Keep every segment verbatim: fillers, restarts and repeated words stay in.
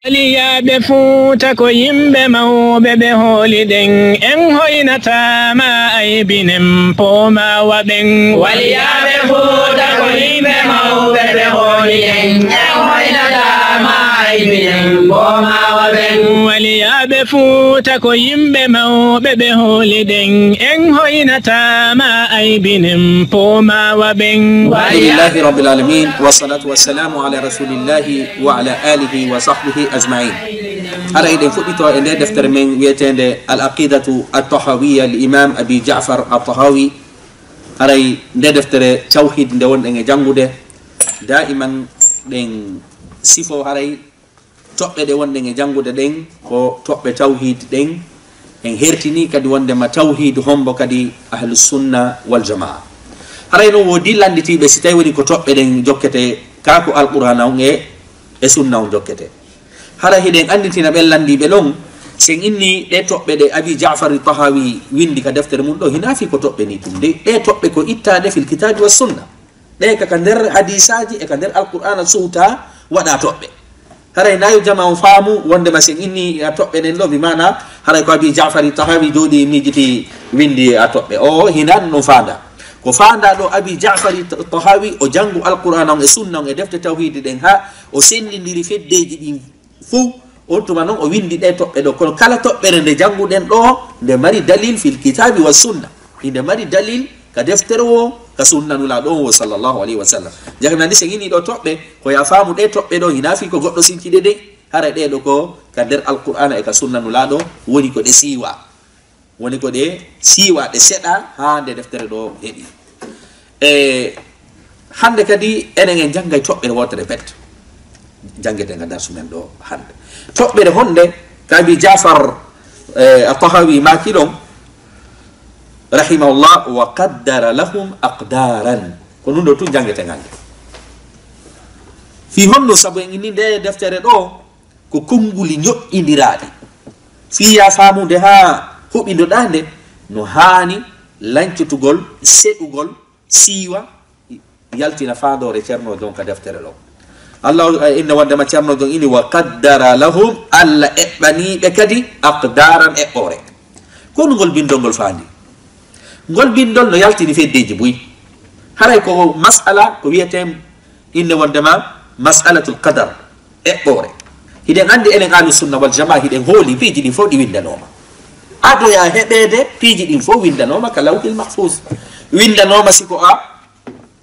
Waliyaaɓe Fuuta ko yimɓe mawɓe ɓe hooliɗen, en hoynataama aybinen poomawa ɓen. Waliyaaɓe Fuuta ko yimɓe mawɓe ɓe hooliɗen, en hoynataama aybinen poomawa ɓen. Waliyaaɓe Fuuta ko yimɓe mawɓe ɓe hooliɗen, en hoynataama aybinen poomawa ɓen. الحمد لله رب العالمين، والصلاة والسلام على رسول الله وعلى آله وصحبه أجمعين. Haray eɗen fuɗɗitoo e ndee deftere men wiyeteende Al Aqidatu At Tahawiyya li Imam Abi Ja'far At Tahawi. Haray ndee deftere tawhiid nde wonɗen e janngude, daa'iman ɗen sifoo haray toɓɓe ɗe wonɗen e janngude ɗen ko toɓɓe tawhiid ɗen. En hertinii kadi wonndema tawhiidu hombo kadi Ahlu Sunna wal Jamaa. Haray non woodii lannditiiɓe si tawii woni ko toɓɓe ɗen jokkete, kaa ko Alqur'aana on e e Sunna on jokkete. Haray hiɗen annditina ɓen lanndiiɓe ɗon, si en innii ɗee toɓɓe ɗe Abi Ja'far Tahawi winndi ka deftere mun ɗoo, hinaa fii ko toɓɓe nii tun de. Ɗee toɓɓe ko ittaaɗe fil kitaabi was sunna. Ɗee ka ka nder hadiisaaji e ka nder Alqur'aana suutaa waɗaa toɓɓe. Haray naa yo jamaa on faamu wonndema si en innii a toɓɓe ɗen ɗoo, bi maanaa haray ko Abi Ja'far Tahawi jooɗii miijitii winndi a toɓɓe. Oo, hinaa ɗun faandaa. Ko faandaa ɗoo Abi Ja'far Tahawi o janngu Alqur'aana on e Sunna on e defte tawhiidi ɗen haa o senndindiri feddeeji ɗin fow, on tuma non o winndi ɗee toɓɓe ɗoo. Kono kala toɓɓere nde jannguɗen ɗoo, nde mari dalil fil kitaabi wa sunna. Hinde mari dalil ka deftere woo, ka sunna Nulaaɗo on woo, sallallahu alayhi wa sallam. Jaka mi anndi si en innii ɗoo toɓɓe, ko yo a faamu ɗee toɓɓe ɗoo, hinaa fii ko goɗɗo sinci ɗe de. Haray ɗee ɗoo ko ka nder Alqur'aana e ka sunna Nulaaɗo woni ko ɗe siiwaa. Woni ko ɗe siiwaa, ɗe seɗaa haa nde deftere ɗoo heɓi. E hannde kadi enen en janngay toɓɓere wootere pet, janngetee nga darsu men ɗoo hannde. Toɓɓere honde? Ka Abi Ja'far, e, At-Tahawi maaki ɗon, rahimahullah, "Wa qaddara lahum aqdaran." Ko ɗun ɗoo tun janngeten hannde. Fii honno? Sabu en inni ndee deftere ɗoo ko konnguli ñoƴƴindiraaɗi. Fii yo a faamu nde haa huɓindoɗaa nde, no haani lancutugol, seɗugol, siiwa, yaltina faandoore Ceerno Jon ka deftere ɗoo. Allah, eh, inna wonndema Ceerno Jon inni, "Wa qaddara lahum", Allah eɓɓanii ɓe kadi aqdaran, eɓɓoore. Ko honno ngol binndol ngol faandi? Ngol binndol no yaltini feddeeji buy. Haray ko mas'ala ko wiyetee inne wonndema mas'alatul qadar, eɓɓoore. Hiɗen anndi enen Ahlu Sunna wal Jamaa, hiɗen hooli piiji ɗin fow ɗi winndanooma. Adoyaa heɓeede, piiji ɗin fow winndanooma ka Lawhil Mahfuus. Winndanooma si ko a,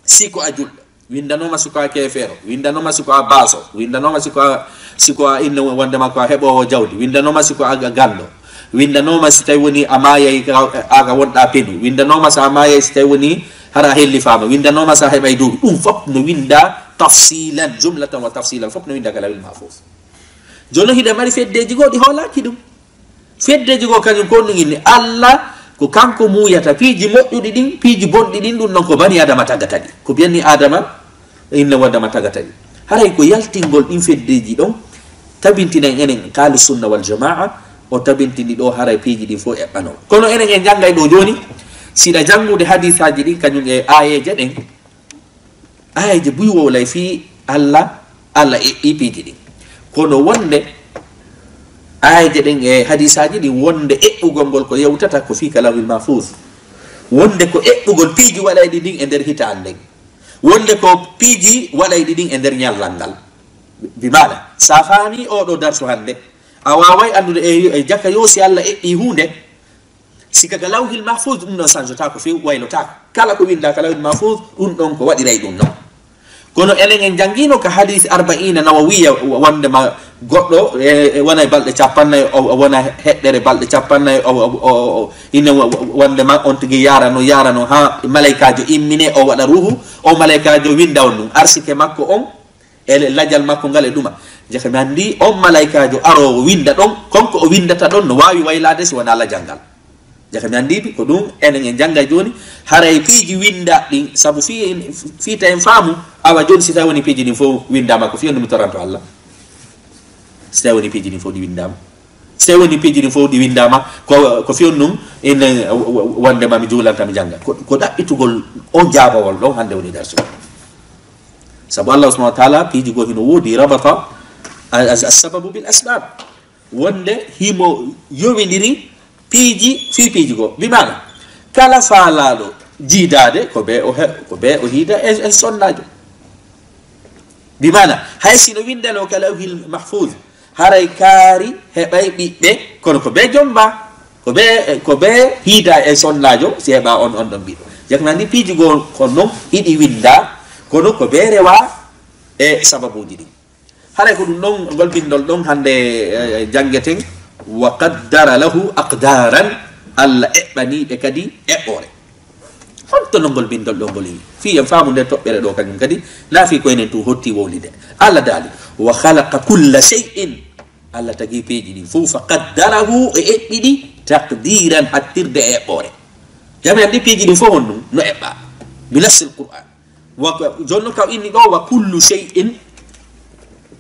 si ko a julɗo. Winndanooma si ko a keefeero. Winndanooma si ko a baaso. Winndanooma si ko a, si ko a inne wonndema ko a heɓoowo jawdi. Winndanooma si ko a ganndo. Winndanooma si tawi woni a maayay ka, a ka wonɗaa penu. Winndanooma si a maayay si tawi woni hara a hellifaama. Winndanooma si a heɓay duuɓi. Ɗun fow no winndaa tafsilan, jumlatan wa tafsilan. Fow no winndaa ka Lawhil Mahfuus. Jooni non hiɗen mari feddeeji goo ɗi hoolaaki ɗun. Feddeeji goo kañun ko honɗun inni? Allah ko kanko muuyata piiji moƴƴuɗi ɗin, piiji bonɗi ɗin, ɗun non ko banii Aadama tagata ɗi. Ko banii Aadama inne wonndema tagata ɗi. Haray ko yaltingol ɗin feddeeji ɗon tabintinay enen ka Ahlu Sunna wal Jamaa, o tabintini ɗoo haray piiji ɗin fow eɓɓanoo. Kono enen en janngay ɗoo jooni, si hiɗa janngude hadiisaaji ɗin kañun e aayeeje ɗen, aayeeje buy wowlay fii Allah, Allah eɓɓii piiji ɗin. Kono wonnde aayeeje ɗen e hadiisaaji ɗin, wonnde eɓɓugol ngol ko yewtata ko fii ka Lawhil Mahfuus. Wonnde ko eɓɓugol piiji waɗayɗi ɗin e nder hitaande nden. Wonnde ko piiji waɗayɗi ɗin e nder ñallal ngal. Bi maana, si a faamii oo ɗoo darsu hannde, a waaway anndude e, e jaka yoo si Allah eɓɓii huunde, si ka ka Lawhil Mahfuus, ɗun ɗon sanjotaako few, waylotaako. Kala ko winndaa ka Lawhil Mahfuus, ɗun ɗon ko waɗiray ɗun non. Kono enen en janngiino ka hadiis Arba'iina Nawawiyya wonndema goɗɗo, e, e wona e balɗe cappannayi, o, o wona heɗɗere balɗe cappannayi, o, o, o, o, ine wo-, wo-, wonndema on tigi yaarano, yaarano haa malaykaajo immine, o waɗa ruuhu, o malaykaajo winnda on ɗun. Arsike makko on, e le-, lajal makko ngal e ɗuma. Jaka mi anndi on malaykaajo aroowo winnda ɗon, kon ko o winndata ɗon no waawi waylaade si wonaa lajal ngal. Jaka mi anndi ko ɗun enen en janngay jooni, haray piiji winndaa ɗin, sabu fii, fii tawi en faamu, awa jooni si tawi woni piiji ɗin fow winndaama, ko fii honɗun mi toranto Allah? Si tawi woni piiji ɗin fow ɗi winndaama. Si tawi woni piiji ɗin fow ɗi winndaama, ko, ko fii honɗun inne wonndema mi juulanta, mi jannga. Ko, ko ɗaɓɓitugol on jaabawol ɗon hannde woni darsu. Sabu Allah subhanahu wa ta'ala piiji goo hino woodi rabata, As-, as-, sababu bil asbab. Wonde himo yowindiri piiji fii piiji goo. Bi maana, kala faalaaɗo jiidaade, ko bee o he-, ko bee o hiida e, e sonnaajo. Bi maana, hay si no winndano ka lawhil mahfuz, haray kaari heɓay ɓiɓɓe, kono ko bee jomba, ko bee, ko bee hiida e sonnaajo, si heɓa on, on ɗon ɓiɗɗo. Jakna ni piiji goo ko non hiɗi winnda, kono ko bee rewa e sababuuji ɗin. Haray ko ɗum ɗon, ngol binndol ɗon hannde, eh, janngeten, "Wa qaddara lahu aqdaran", Allah eɓɓanii ɓe kadi eɓɓoore. Honto no ngol binndol ɗon ngol yehi? Fii en faamu nde toɓɓere ɗo kañum kadi, na fii ko enen tun hotti wowlide. Allah daali, "Wa khalaqa kulla shay'in", Allah tagi piiji ɗin fof, "fa qaddarahu", o eɓɓi ɗi, "taqdiran", hattirde e eɓɓoore. Jami anndi piiji ɗin fof honɗum no eɓɓa. Bi nassil Qur'an. Wa, jooni noon ka o inni ɗo, "wa kullu shay'in",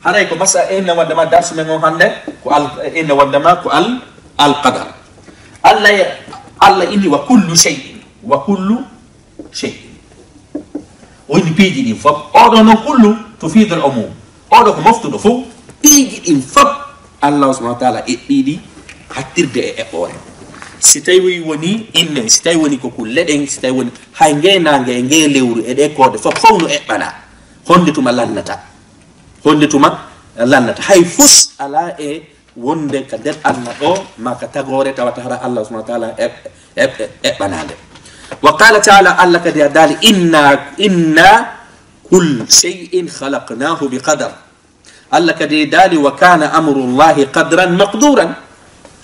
haray ko masa, inna waddama darsu men on hannde, ko al, inna waddama ko al, al qadar. Allah, Allah inni, "Wa kullu shay'in", wa kullu shay'in. O inni piiji ɗin fof. Oɗo noon kullu tufidul umum. Oɗo ko moftuɗo fof. Piiji ɗin fof Allahu subhanahu wa taala eɓɓii ɗi hattirde e eɓɓoore. Si tawi woni inne, si tawi woni ko kulle ɗen, si tawi woni hay ngee naange e ngee lewru e ɗee koode fof, fof no eɓɓana. Honde tuma lannata? Honde tuma lannata? Hay fus alaa e wonde ka nder Allah ɗo, ma ka tagoore tawata hara Allah subhanahu wa taala eɓ-, eɓ-, eɓ-, eɓɓanaande. Wa qala taala, Allah kadi a daali, "Inna, inna kull shay'in khalaqnahu bi qadar." Allah kadi daali, "Wa kana amrullahi qadran maqduran."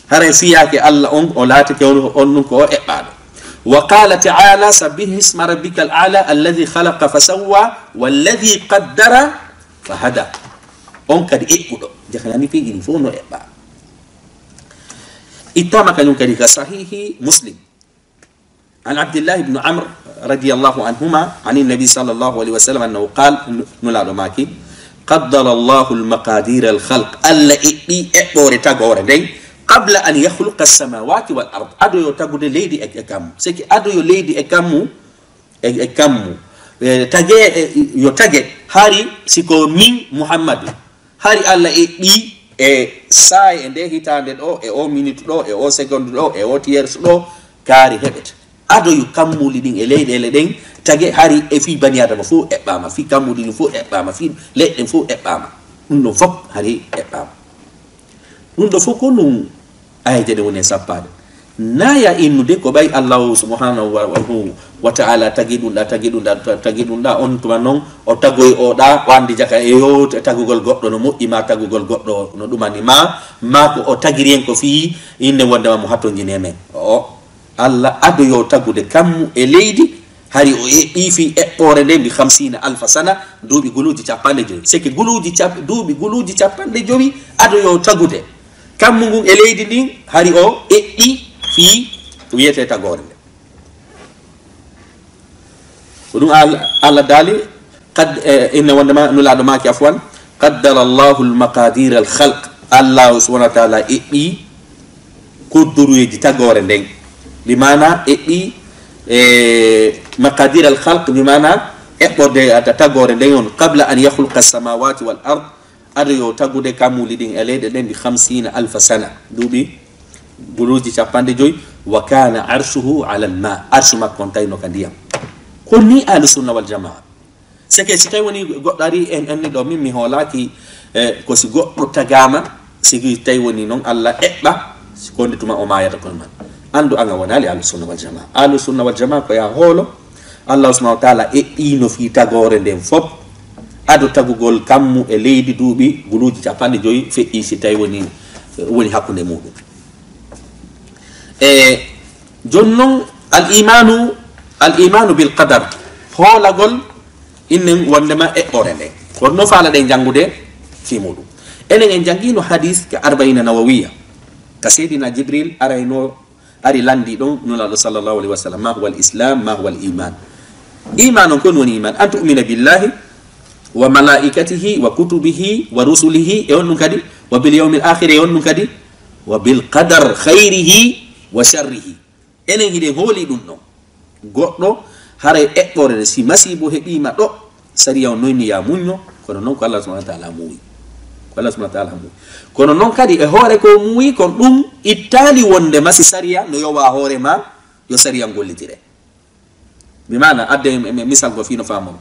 Haray fiyaake Allah on, o laatike on, on ɗum ko o eɓɓaaɗo. Wa qala taala, "Sabbih isma rabbikal a'la, alladhi khalaqa fa sawwa, walladhi qaddara fa hada." On kadi eɓɓuɗo. Jahanani piiji ɗin fof no eɓɓa. Ittama kañum kadi ka sahihi Muslim. An Abdillahi ibn Amr radiyallahu anhuma, an Nabi sallallahu alayhi wa sallam, annahu qal, Nulaaɗo maaki, "Qaddara Allahu al-maqadira al-khalq." Allah eɓɓi eɓɓoore tagoore nden, "qabla an yakhluqa as-samawati wal ard." Ado yo tagude leydi e, e kammu. Seki ado yo leydi e kammu, e, e kammu. E, tage, e, yo tage, hari si ko min Muhammadu. Hari Allah eɓɓi e saa'i e nde hitaande ɗo, e o minute ɗo, e o seconde ɗo, e o tierce ɗo, kaari heɓete. Ado yo kammuli ɗin e leyɗeele ɗen tage, hari e fii bani Adama fof eɓɓaama, fii kammuli ɗin fof eɓɓaama, fii leɗɗe ɗen fof eɓɓaama. Ɗum ɗon fof hari eɓɓaama. Ɗum ɗo fof ko ɗum Aya jeɗe woni e sappaade. Naya innude ko ɓay Allahu subhanahu wa, wa, wa ta'ala tagi ɗum ɗa, tagi ɗum ɗa, ta-, tagi ɗum ɗa, on tuma noon o tagoy o ɗa, o anndi jaka e yo t-, tagugol goɗɗo no moƴƴi, ma tagugol goɗɗo no ɗumani ma, ma ko o tagiri en ko fii innde wondema mo hatonjini e men. O, Allah ado yo tagude kammu e leydi, hari o eɓɓii fii eɓɓoore nde mbi khamsina alfa sana, duuɓi guluuji capanɗe jowi. Seke guluuji cap-, duuɓi guluuji capanɗe jowi ado yo tagude kammu ngun e leydi ndin, hari o eɓɓii fii ko wiyetee tagoore nde. Ko ɗum Al-, Allah daali, qad, eh, inna wondema Nulaaɗo maaki, afwan, "Qaddara Allahu al-maqadira al-khalq." Allahu subhanahu wa ta'ala eɓɓii kudduruyeeji tagoore nden. Bi maana eɓɓii, eh, maqadira al-khalq, bi maana eɓɓorde ata tagoore nden on, "qabla an yakhluqa as-samawati wal ard." Ado yo tagude kammuuli ɗin e leyɗe ɗen bi khamsina alfa sana. Duuɓi guluuji capanɗe jowi. "Wa kana arshuhu ala al-ma." Arshu makko on tawino ka ndiyam. Ko ni Ahlu Sunna wal Jamaa. Seke si tawi woni goɗɗo ari en, en ni ɗo, min mi hoolaaki, eh, ko si goɗɗo tagaama, si tawi woni noon Allah eɓɓa, si ko nde tuma o maayata kono man. Anndu an a wonaali Ahlu Sunna wal Jamaa. Ahlu Sunna wal Jamaa ko yaa hoolo, Allah subhanahu wa ta'ala eɓɓiino fii tagoore nden fof, ado tagugol kammu e leydi duuɓi guluuji capanɗe jowi feƴƴi si tawi woni, woni hakkunde muɗum. E jooni noon, al imanu, al imanu bil qadar, hoolagol innen wondema eɓɓore nden. Kono no faalaɗen janngude fii muɗum. Enen en janngiino hadis ka Arbaina Nawawiya, ka Seydina Jibril arayno, ari lanndi ɗon Nulaaɗo sallallahu alayhi wa sallam, "Ma huwa al-Islam, ma huwa al-iman?" Iman on, ko ɗum woni iman? "An tu'mina billahi wa malaikatihi wa kutubihi wa rusulihi," e on ɗum kadi, "wa bil yawmil akhir," e on ɗum kadi, "wa bil qadar khayrihi wa sharrihi." Enen hiɗen hooli ɗum ɗon. Goɗɗo haray eɓɓore nde, si masiibo heɓiima ɗo, sariya on noyni ya muñño, kono noon ko Allah subhanahu wa ta'ala muuyi. Ko Allah subhanahu wa taala muuyi. Kono noon kadi e hoore ko muuyi kon, ɗum ittaali wonde ma si sariya no yowa hoore ma yo sariya gollitire. Bi maana, adde mi-, mi-, misal go fii no faamon.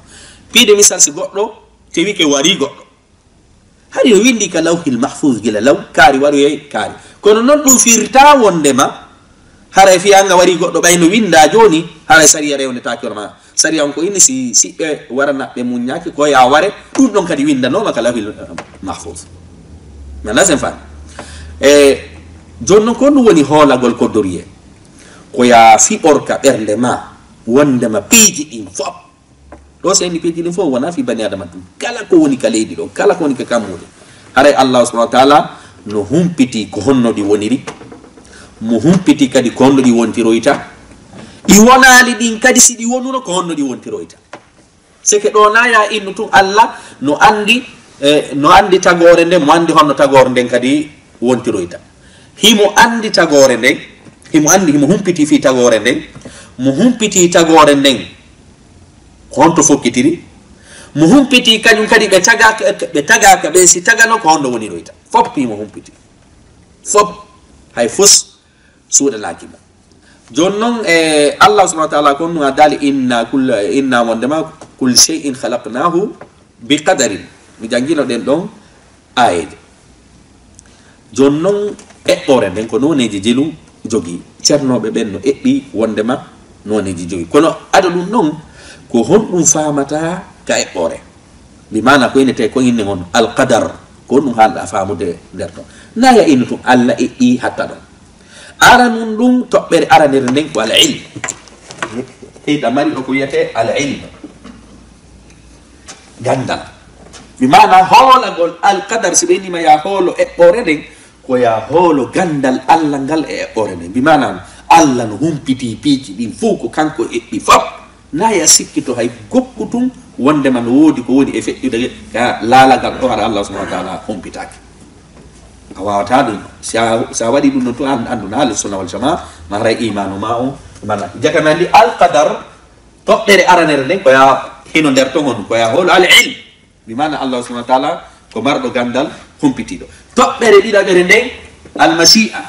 Piide misal, si goɗɗo tewike wari goɗɗo. Hari no winndi ka lawhil mahfuz gila law, kaari waroyay kaari. Kono noon ɗum firta wonde ma, haray fiya nga wari goɗɗo ɓay no winnda jooni, haray sariya rewnetaake hono ma. Sariya on ko inni si, si ɓe warana ɓe muññaaki, ko ya ware, ɗum ɗon kadi winndanooma ka lawhil mahfuz. Mi anndaa sen faami. E, jooni noon ko ɗum woni hoolagol koddoriye. Ko ya fiɓor ka ɓernde ma, wonde ma piiji ɗin fof. Ɗo so inni piiji ɗin fof, wonaa fii bani Adama tun. Kala ko woni ka leydi ɗo, kala ko woni ka kammuuli. Haray Allah subhanahu wa taala no humpiti ko honno ɗi woniri. Mo humpiti kadi ko honno ɗi wontiroyta. Ɗi wonaali ɗin kadi, si ɗi wonuno, ko honno ɗi wontiroyta. Seke ɗo na ya innu tun Allah no andi, eh, no andi tagoore nden, mo andi honno tagoore nden kadi wontiroyta. Himo andi tagoore nden, himo andi, himo humpiti fii tagoore nden, mo humpiti tagoore nden ko honto fokkitiri, mo humpiti kañum kadi ɓe tagaaka, ɓe tagaaka ɓe si tagano ko honno woniroyta. Fop himo humpiti. Fop hay fus suuɗanaaki mo. Jooni noon, e, Allah subhanahu wa taala kon no daali, "Inna kulla, inna wondema kull shay'in khalaqnahu bi qadarin." Mi janngino ɗen ɗon aayeeje. Jooni noon, eɓɓoore nden ko nooneeji jelu jogii. Ceernooɓe ɓen no eɓɓi wondema nooneeji jowi. Kono ado ɗum noon, ko honɗum faamata ka eɓɓoore? Bi maana ko innete ko inne on alqadar, ko ɗum haalɗa faamude nder ton. Na ya innu tun Allah eɓɓi hatta ɗon. Aranun ɗum toɓɓere aranere nden ko al ilm. Hiɗa mari ɗo ko wiyete al ilm. Gandal. Bi maana hoolagol alqadar, si ɓe innima ya hoolo eɓɓoore nden, ko ya hoolo gandal Allah ngal e eɓɓoore nden. Bi maana Allah no humpiti piiji ɗin fof, ko kanko eɓɓi fof. Na ya sikkito hay gokku tun wondema no woodi ko woni e feƴƴude ka laalagal ɗo, hara Allah subhanahu wa taala humpitaake. A waawataa ɗum. Si a, si a waɗi ɗum ɗon tun, an, anndu na Ahlu Sunna wal Jamaa, ma haray imaanu ma on, mana, jaka mi anndi al qadar, toɓɓere aranere nden, ko ya hino nder ton on, ko ya hoolo al ilm. Bi maana Allah subhanahu wa taala ko marɗo gandal, humpitiiɗo. Toɓɓere ɗiɗaɓere nden, al mashi'a.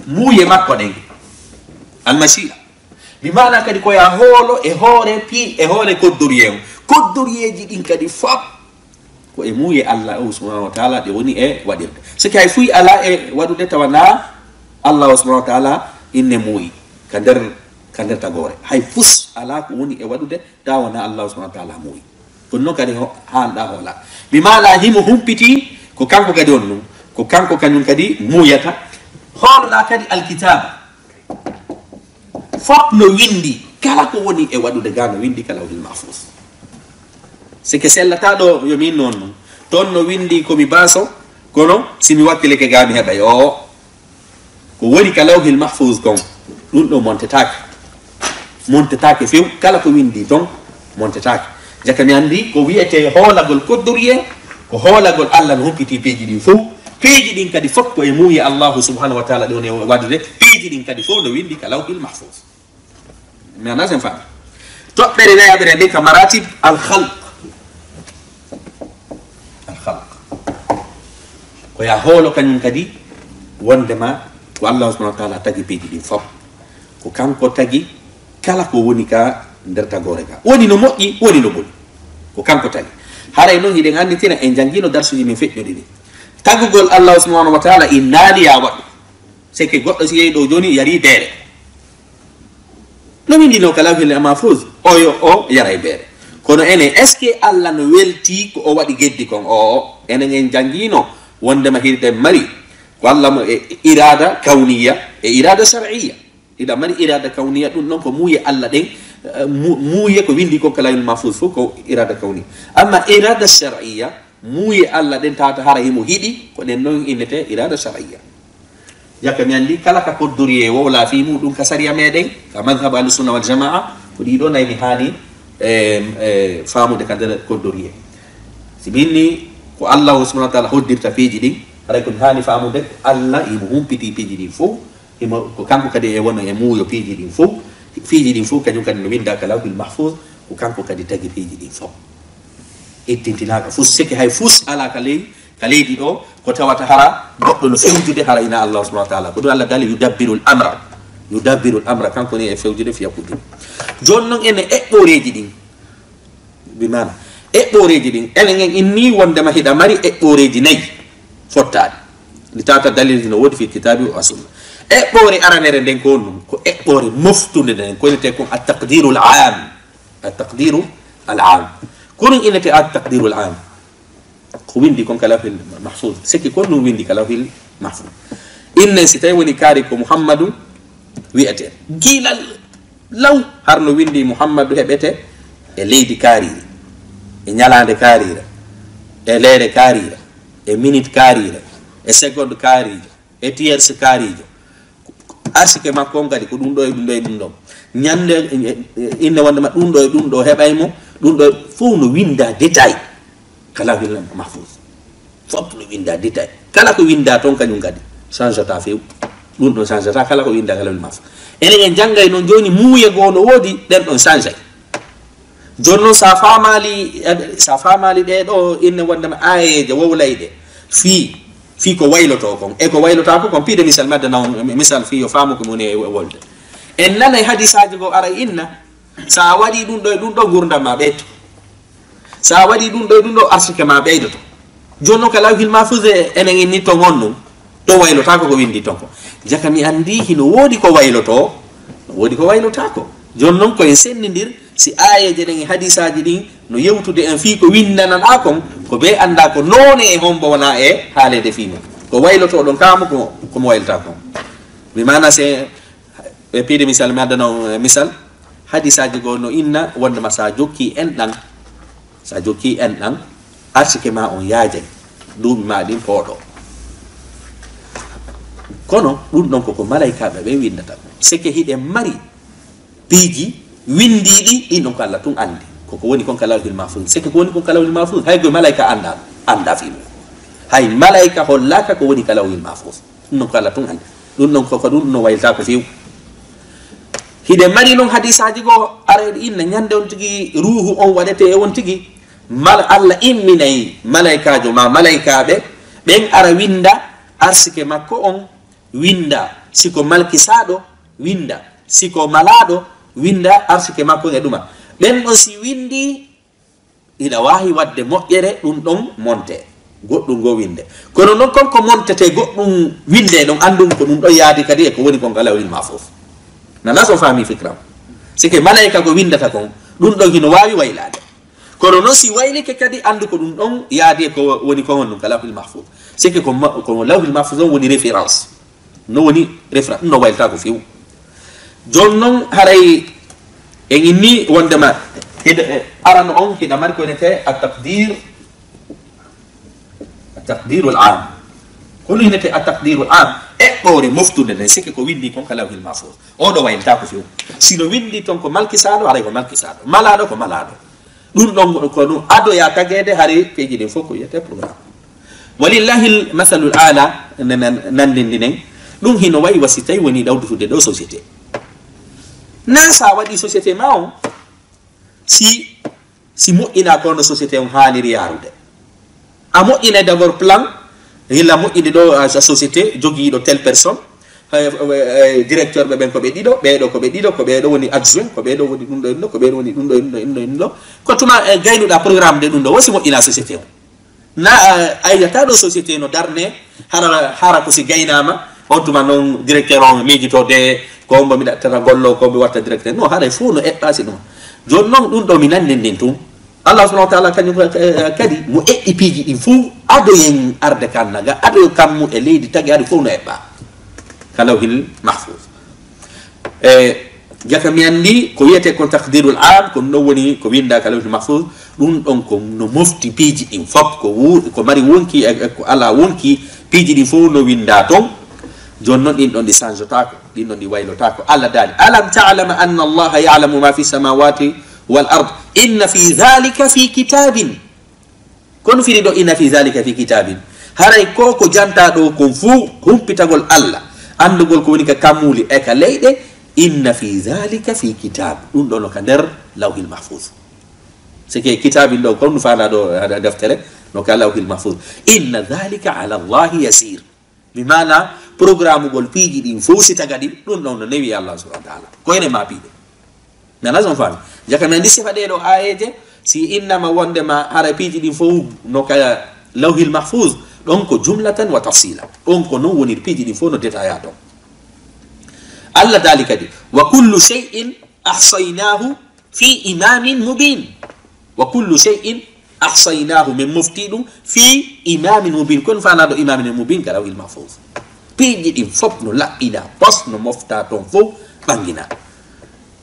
Muuye makko ɗen. Al mashi'a. Bi maana kadi ko ya hoolo e hoore pi-, e hoore koddoriye on. Koddoriyeeji ɗin kadi fop ko e muuye Allah o subhanahu wa taala ɗe woni e waɗirde. Seke hay fuy ala e waɗude tawa na Allah o subhanahu wa taala inne muuyi ka nder, ka nder tagoore. Hay fus ala ko woni e waɗude tawa na Allah subhanahu wa taala muuyi. Kono noon kadi ho-, haanɗa hoola. Mi maala himo humpiti ko kanko kadi on ɗum. Ko kanko kañum kadi muuyata. Hooloɗa kadi alkitaaba. Fop no windi, kala ko woni e waɗude ga no windi ka lawhil mahfuz. Sike sellata ɗo yo min noon ɗum. Toon no windi ko mi baaso, kono si mi wakkilike ga mi heɓay. O, ko woni ka lawhil mahfuz kon, ɗum ɗo montetaake. Montetaake few, kala ko windi ton, montetaake. Jaka mi anndi ko wiyete hoolagol koddoriye, ko hoolagol Allah no humpiti peeji ɗin fow. Peeji ɗin kadi fof ko e muuye Allahu subhanahu wa taala ɗi woni e waɗude. Peeji ɗin kadi fof no windi ka lawhil mahfuz. Mi anndaa sen faami. Toɓɓere nayaɓere nden ka maratib al khalq. Al khalq. Ko ya hoolo kañum kadi wondema ko Allah subhanahu wa taala tagi peeji ɗin fof. Ko kanko tagi kala ko woni ka nder tagoore ka. Woni no moƴƴi, woni no boni. Ko kanko tagi. Haray noon hiɗen annditira, en janngino darsuji men feƴƴuɗi ɗi. Tagugol Allah subhanahu wa taala innaali ya waɗu. Seke goɗɗo si yehi ɗo jooni yari beere. No windino ka lawhil mahfuz, oyo o yaray beere. Kono enen, est-ce que Allah no welti ko o waɗi geddi kon? O, enen en janngino wondema hiɗen mari ko Allah mo e irada kawniya e irada shar'iyya. Hiɗa mari irada kawniya, ɗum ɗon ko muuye Allah ɗen, eh, mu-, muuye ko windi kon ka lawhil mahfuz fof ko irada kawniya. Amma irada shar'iyya, muuye Allah ɗen tawata hara himo hiɗi, ko ɗen ɗon innete irada shar'iyya. Jaka mi anndi kala ka koddoriye wowla fii muɗum ka sariya meɗen, ka madhhab ahli sunna wal jamaa, ko ɗiɗo nayi mi haani, e, e, faamude ka nder koddoriye. Si mi inni ko Allahu subhanahu wa taala hoddirta piiji ɗin, haray ko mi haani faamude, Allah himo humpiti piiji ɗin fow, himo, ko kanko kadi e wona e muuyo piiji ɗin fow, piiji ɗin fow kañum kadi no winda ka lawhil mahfuz, ko kanko kadi tagi piiji ɗin fow. Ittintinaka fus, seke hay fus ala ka ley, ka leydi ɗo, ko tawata hara goɗɗo no fewjude hara ina Allah subhanahu wa ta'ala. Ko ɗum Allah dali, "Yudabbirul amra." "Yudabbirul amra", kanko ni e fewjude fiya kuɗi. Jooni noon ene eɓɓooreeji ɗin, bi maana, eɓɓooreeji ɗin, enen en inni wondema hiɗa mari eɓɓooreeji nayi fottaaɗi. Ɗi tata dalilji no woodi fi kitabi wa sunna. Eɓɓoore aranere nden ko honɗum? Ko eɓɓoore moftunde nden, ko innete kon at-taqdirul am. At-taqdiru al-am. Ko ɗum innete at-taqdiru al-am. Ko windi kon ka lawhil mahfuz. Seke kon ɗum windi ka lawhil mahfuz. Inne si tawi woni kaari ko Muhammadu wiyete. Gila law har no windi Muhammadu heɓete e leydi kaariri, e ñalaande kaarira, e leere kaarira, e minute kaarira, e seconde kaarijo, e tierce kaarijo. Arsike makko on kadi ko ɗum ɗo e ɗum ɗo e ɗum ɗo. Ñande, e, e, inne wondema ɗum ɗo e ɗum ɗo heɓay mo, ɗum ɗo fof no winda détail. Ka lawhil mahfuz. Fof no winda détail. Kala ko winda toon kañum kadi changeta few. Ɗum ɗon changeta kala ko winda ka lawhil mahfuz. Enen en janngay noon jooni muuye goo no woodi, ɗen ɗon changay. Jooni noon, sa faamaali, sa faamaali ɗee ɗoo inne wondema aayeeje wowlayɗe fii, fii ko waylotoo kon, e ko waylotaako kon, piide misal mi addana on misal fii yo faamu ko mi woni e wolde. En nanay hadisaaji goo ara inna, sa waɗii ɗum ɗo e ɗum ɗo, ngurdam ma ɓeyto. Sa waɗii ɗum ɗo e ɗum ɗo, arsike ma ɓeydoto. Jooni noon ka lawhil mahfuz e enen inni ton on ɗum. To waylotaako ko windi ton ko. Jaka mi anndi hino woodi ko waylotoo, no woodi ko waylotaako. Jooni noon ko en senndindir si aayeeje ɗen e hadisaaji ɗin no yewtude en fii ko winndanaɗaa kon, ko bee anndaa ko noone e hombo wonaa e haaleede fii mum. Ko waylotoo ɗon kaamu ko, ko mo waylotaa kon. Bi maana se, e piide misal, mi addana on, e, misal, hadisaaji goo no inna wondema sa jokkii enɗan, sa jokkii enɗan, arsike ma on yaajay, duuɓi ma ɗin pooɗo. Kono ɗum ɗon koko malaykaaɓe ɓen winndata. Seke hiɗen mari piiji winndiiɗi, ɗin ɗon ko Allah tun anndi. Koko woni kon ka lawhil mahfuz. Seke ko woni kon ka lawhil mahfuz, hay goy malayka anndaa, anndaa fii mum. Hay malayka hollaaka ko woni ka lawhil mahfuz. Ɗum ɗon ko Allah tun anndi. Ɗum ɗon koko ɗum no wayltaa ko few. Hiɗen mari noon hadisaaji goo, ara eɗi inna ñande on tigi ruuhu on waɗete e on tigi. Mal-, Allah imminay malaykaajo ma malaykaaɓe ɓen ara winnda arsike makko on, winnda si ko malkisaaɗo, winnda si ko malaaɗo, winnda arsike makko on e ɗuma. Ɓen ɗon si winndii, hiɗa waawi waɗde moƴƴere, ɗum ɗon monte, goɗɗum goo winnde. Kono noon kon ko montete goɗɗum winnde ɗon, anndum ko ɗum ɗon yaadi kadi e ko woni kon ka lawhil mahfuz. Nana so faami fikram. Sike malayka ko winndata kon, ɗum ɗon hino waawi waylaade. Kono noon si waylike kadi, anndu ko ɗum ɗon yaadi e ko woni kon honɗum ka lawhil mahfuz. Sike ko ma-, ko lawhil mahfuz on woni référence. No woni référence, ɗum no wayltaa ko few. Jooni noon haray en inni wondema hiɗa, e, arano on hiɗa mari ko wiyetee at-taqdir, at-taqdirul am. Ko ɗum wiyetee at-taqdirul am, eɓɓoore moftunde nden, sike ko winndi kon ka lawhil mahfuz. Oo ɗoo wayltaa ko few. Si no winndi ton ko malkisaaɗo, haray ko malkisaaɗo. Malaaɗo ko malaaɗo. Ɗum ɗon ko ɗum adoyaa tageede hari peeji ɗin fof ko wiyetee programme. Walillahil masalul aala, ne nan-, nanndindinen. Ɗum hino wayi wa si tawi woni ɗawdutude ɗo société. Na sa waɗi société ma on, si, si moƴƴinaa ko no société on haaniri yaarude. A moƴƴinay d'abord plan, hila moƴƴinde ɗo, a, a société jogiiɗo telle personne, hay, hay, hay, directeur ɓe ɓen ko ɓe ɗiɗo, ɓeeɗo ko ɓe ɗiɗo, ko ɓeeɗo woni adjoint, ko ɓeeɗo woni ɗum ɗo, ɗum ɗo, ko ɓeeɗo woni ɗum ɗo, ɗum ɗo, ɗum ɗo. Ko tuma, e, gaynuɗaa programme de ɗum ɗo, wosi moƴƴinaa société o. Na, a, a yiyata ɗo société no darne, hara, hara ko si gaynaama, on tuma noon directeur on miijito de, ko mbo mi ɗaɓɓata gollo, ko mbo watta directeur. No, haray fof no eɓɓaa si ɗum. Jooni noon ɗum ɗo mi nanndin ndin tun. Allah subhanahu wa ta'ala kañum ka-, ka-, kadi mo eɓɓi piiji ɗin fof, adoyen arde kan naga, adoyo kammu e leydi tagi, adi fof no eɓɓaa ka lawhil mahfuz. E, jaka mi anndi ko wiyetee kon taqdirul am, ko ɗum ɗon woni ko winndaa ka lawhil mahfuz, ɗum ɗon ko no mofti piiji ɗin fof, ko wu-, ko mari wonki e, e ko alaa wonki, piiji ɗin fof no winndaa ton. Jooni noon ɗin ɗon ɗi change-taako, ɗin ɗon ɗi waylotaako. Allah daali, "Alam ta'lam anna Allaha ya'lamu ma fi samawati wal ard, inna fi dhalika fi kitabin." Kono firi ɗo, "Inna fi dhalika fi kitabin." Haray ko ko jantaa ɗo kon fuu, humpitagol Allah, anndugol ko woni ka kammuuli e ka leyɗe, "Inna fi dhalika fi kitab." Ɗum ɗo no ka nder lawhil mahfuz. Sike kitabin ɗo, kon fana ɗo, haɗa deftere, no ka Lawhil Mahfuz. Inna dhalika ala Allahi yasir. Bi mana, programugol piiji ɗin fof, si taga ɗin, ɗum ɗon no newi Allah subhanahu wa ta'ala. Ko ene ma piiɗe. Mi ala son faami. Jaka mi andi sifa ɗe ɗo ayeje, si innama wonde ma hara piiji ɗin fof no ka Lawhil Mahfuz, ɗon ko jumlatan wa tafsila. Ɗon ko non wonir piiji ɗin fof no détail ton. Allah daali kadi, wa kullu shay'in ahsaynahu fi imamin mubin. Wa kullu shay'in ahsaynahu, min mofti ɗum fi imamin mubin. Kon fana ɗo imamin mubin ka Lawhil Mahfuz. Piiji ɗin fof no laɓɓina, pos no mofta ton fof ɓangina.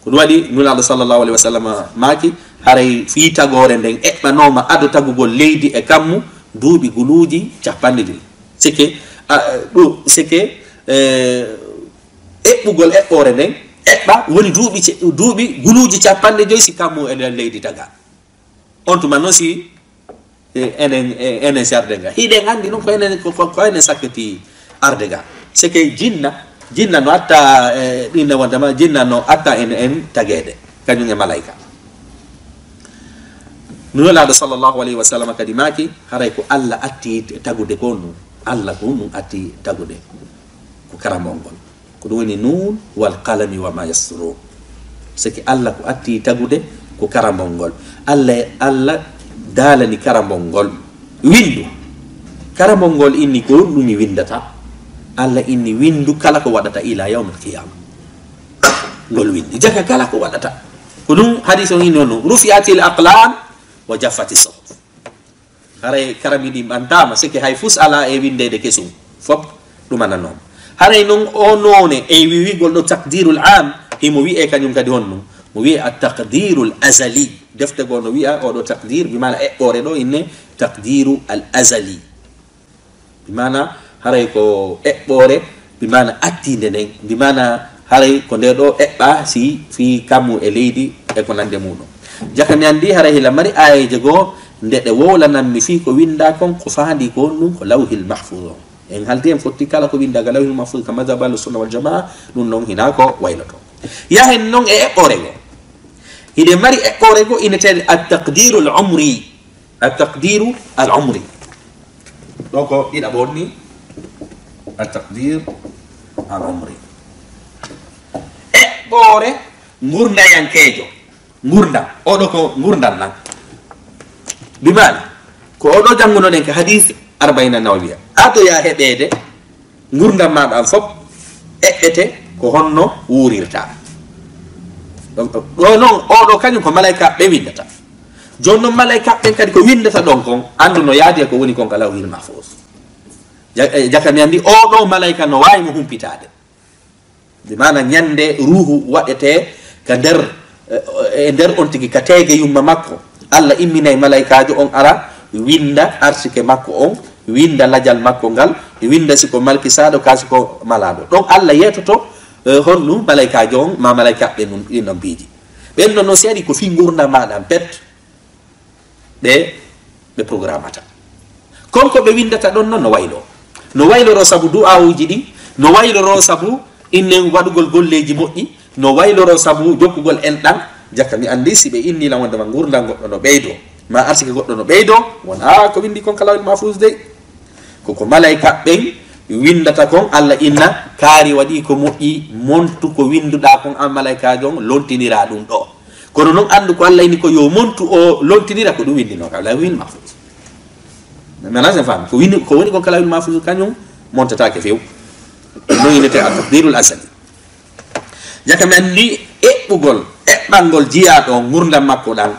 Ko ɗum waɗi Nulaaɗo sallallahu alaihi wasallam maaki, haray fii tagoore nden eɓɓanooma ado tagugol leydi e kammu duuɓi guluuji capanɗe joyi. Sike, a, ɗum, sike, eh, eɓɓugol eɓɓoore nden, eɓɓa woni duuɓi ce-, duuɓi guluuji capanɗe joyi si kammu e nder leydi taga. On tuma noon si, eh, enen, eh, enen si arde nga. Hiɗen anndi noon ko enen, ko, ko, ko enen sakkiti arde nga. C'est que jinna, jinna no atta, eh, ɗinna wondema jinna no atta en, en tageede, kañum e malayka. Nulaaɗo sallallahu alayhi wa sallam kadi maaki, haray ko Allah atti tagude ko ɗum. Allah ko ɗum atti tagude. Ko karambol ngol. Ko ɗum woni nun wal qalami wa ma yasturun. Seke Allah ko atti tagude ko karambol ngol. Allah, Allah daalani karambol ngol. Windu. Karambol ngol inni ko ɗum mi windata. Allah inni windu kala ko waɗata ila yawmil qiyama. Ngol windi. Jaka kala ko waɗata. Ko ɗum hadis on inni on, rufi'atil aqlam wa jaffati suhuf. Haray karami ɗin ɓantaama, seke hay fus alaa e winndeede kesum, fop ɗumananooma. Haray non o noone e wiwigol ɗo takdirul am, himo wi'e kañum kadi honno? Mo wi'e at takdirul azali. Defte goo no wi'a oɗo takdir, bi maana eɓɓoore ɗo inne takdiru al azali. Bi maana haray ko eɓɓoore, bi maana attiinde nden, bi maana haray ko nde ɗo eɓɓa si fii kammu e leydi e ko nande muɗum. Jaka mi anndi haray hila mari aayeeje goo nde ɗe wowlanammi fii ko winnda kon, ko faandi ko honɗum? Ko Lawhil Mahfuz on. En haldi en fotti kala ko winnda ga Lawhil Mahfuz ka mazhab Ahlus Sunna wal Jamaa, ɗum non hina ko wayloto. Yahen non e eɓɓoore goo. Hiɗe mari eɓɓoore goo inetee at taqdirul umri. At taqdiru al umri. Ɗo ko ɗiɗaɓo ni. At taqdir al umri. Eɓɓoore ngurndayankeejo. Ngurndam. Oɗo ko ngurndam nan. Bi maana, ko oɗo janngunoɗen ka hadis Arbaina Nawawiya. Ato ya heɓeede ngurndam maaɗa an fop eɓɓete ko honno wuurirta. Donc, ɗo non, oɗo kañum ko malayka ɓe winndata. Jooni non malayka ɓen kadi ko winndata ɗon kon, anndu no yaadi e ko woni kon ka Lawhil Mahfuz. Ja-, eh, jaka mi anndi oɗo malayka no waawi mo humpitaade. Bi maana ñande ruuhu waɗetee ka nder, eh, e nder on tigi ka teege yumma makko. Allah imminay malaykaajo on ara winnda arsike makko on, winnda lajal makko ngal, winnda si ko malkisaaɗo kaa si ko malaaɗo. Ɗon Allah yeetoto, eh, honɗum malaykaajo on, ma malaykaaɓe nun, ɗin ɗon piiji. Ɓen non, non si ari ko fii ngurndan maaɗa pet, ɓe, ɓe programmata. Kon ko ɓe winndata ɗon non no waylo. No wayloro sabu du'aawuji ɗin, no wayloro sabu innen waɗugol golleeji moƴƴi, no wayloro sabu jokkugol enɗan. Jaka mi anndi si ɓe inni lan wonde ma ngurndan goɗɗo no ɓeydo, ma arsike goɗɗo no ɓeydo, won a ko winndi kon ka Lawhil Mahfuz dey. Ko ko malayka ɓen winndata kon, Allah inna kaari waɗi ko moƴƴi, montu ko winnduɗaa kon an malaykaajo on, lontiniraa ɗum ɗo. Kono non anndu ko Allah inni ko yo montu o lontinira ko ɗum winndinoo ka Lawhil Mahfuz. Mana sen faami, ko winni, ko woni kon ka Lawhil Mahfuz kañum montataake few. Ɗum non innetee at taqdirul azali. Jaka mi anndi eɓɓugol, eɓɓangol jiyaaɗo on ngurndan makko ɗan,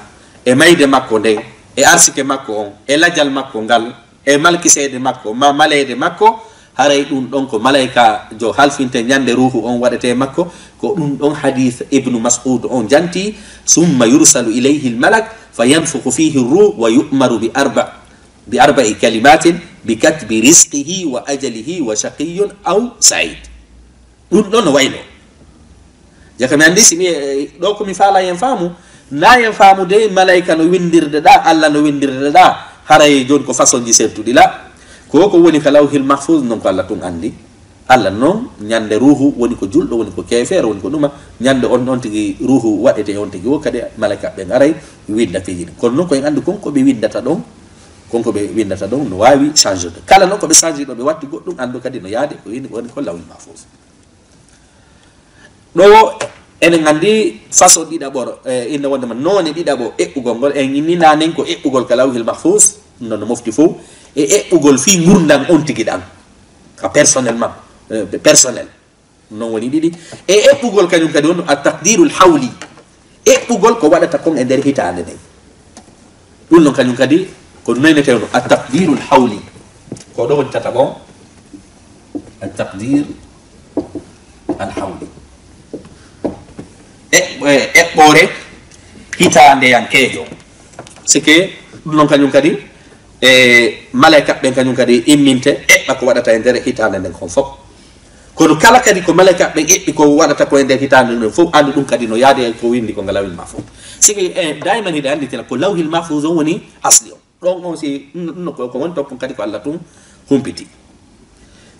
e mayde makko nden, e arsike makko on, e lajal makko ngal, e malkiseede makko, ma maleede makko, haray ɗum ɗon ko malaykaajo halfinte ñande ruuhu on waɗetee makko, ko ɗum ɗon hadis Ibnu Mas'ud on janti, summa yursalu ilayhi al-malak, fa yanfukhu fihi ar-ruh, wa yu'maru bi arba, bi arba'i kalimatin, bi katbi rizqihi wa ajalihi wa shaqiyyun aw sa'id. Ɗum ɗon no waylo. Jaka mi anndi si mi, eh, ɗo ko mi faala yen faamu, na yen faamu de malayka no winndirde ɗa, Allah no winndirde ɗa, haray jooni ko façon ji sertuɗi la. Ko ko woni ka Lawhil Mahfuz non ko Allah tun anndi. Allah noon, ñande ruuhu woni ko julɗo, woni ko keefeero, woni ko ɗuma, ñande on, on tigi ruuhu waɗete on tigi wo kadi, malaika ɓen aray, winda piiji ɗin. Kono noon ko en anndu kon ko ɓe windata ɗon, kon ko ɓe windata ɗon no waawi changeude. Kala noon ko ɓe change ɗo, ɓe watti goɗɗum, anndu kadi no yaade ko wini, woni ko lawhil mahfuz. Ɗo enen anndi façon ɗiɗaɓo, e, inna wonde ma noone ɗiɗaɓo eɓɓugol ngol, en inni nanen ko eɓɓugol ka lawhil mahfuz, no no mofti fof, e eɓɓugol fii ngurndan on tigi ɗan, ka personnellement, e, personnel. Non woni ɗiɗi. E eɓɓugol kañum kadi on at taqdirul hawli. Eɓɓugol ko waɗata kon e nder hitaande nden. Ɗum non kañum kadi ko noynetee no at taqdirul hawli. Ko ɗo woni tataɓo. At taqdir al hawli. E, e, eɓɓoore hitaandeyankeejo. C'est que ɗum non kañum kadi, e, malaika ɓen kañum kadi imminte eɓɓa ko waɗata e nder hitaande nden kon fof. Kono kala kadi ko malaika ɓen eɓɓi ko waɗata ko e nder hitaande nden fof, anndu ɗum kadi no yaade e ko windi ko nga lawhil mahfuz. Sigi, e, daiman hiɗa annditina ko lawhil mahfuz on woni asli on. Ɗon on si, ɗum, ɗum no ko, ko woni toon kon kadi ko Allah tun humpiti.